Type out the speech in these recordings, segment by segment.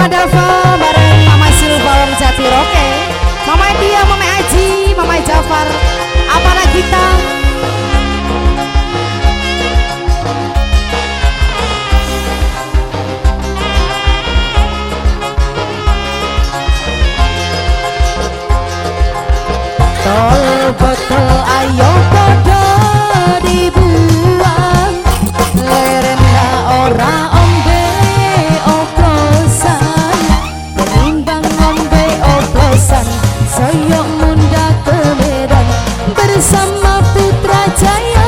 Mama Dava bareng Mama Silva Wong Jatiroke, Mama Tia, Mama Aji, Mama Jafar, apalah kita. Tol botol ayo podo dibuang, lerena ora ombe oplosan, tenimbang ombe oplosan, saya munda ke Medan bersama Putra Jaya,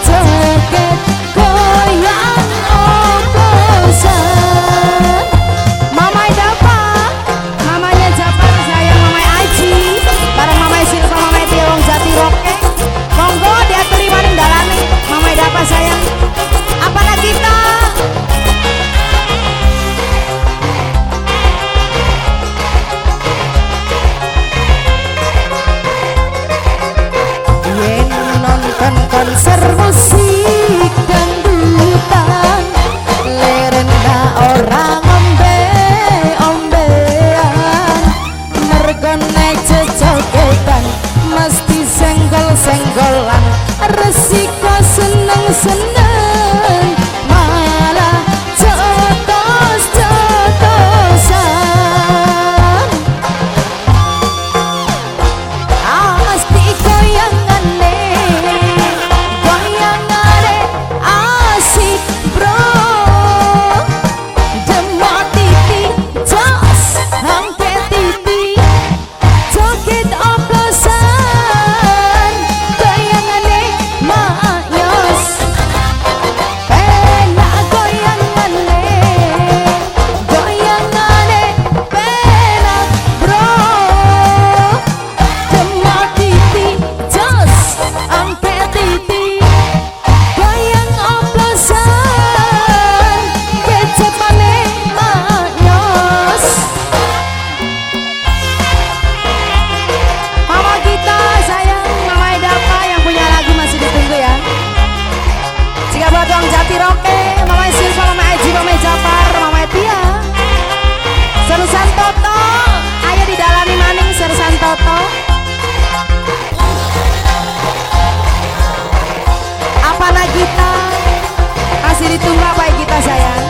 joget goyang oplosan. Mama Dava, mamanya Jafar sayang, Mama Aji bareng Mama Silva, Mama Tia Wong Jatiroke. Monggo diaturi maning dalane Mama Dava sayang. Apalah kita. Yen nonton konser musik dangdutan, lerena ora ngombe ombean, mergone jejogetan mesti senggol-senggolan, resiko seneng-seneng malah jotos-jotosan. Ah, mesti goyangane, goyangane asik bro, demok titi jos sampe titi, joget oplosan, goyangane maknyos, penak goyangane, goyangane penak bro, demok titi jos sampe titi, goyang oplosan, kecepane maknyos. Mama kita sayang, Mama Dava yang punya lagu masih ditunggu ya. Jika buat Wong Jatiroke, Mama Silva, Mama Aji, Mama Jafar, Mama Tia, Sersan Toto, ayo didalami maning Sersan Toto. Apalah kita masih ditunggu apa kita sayang.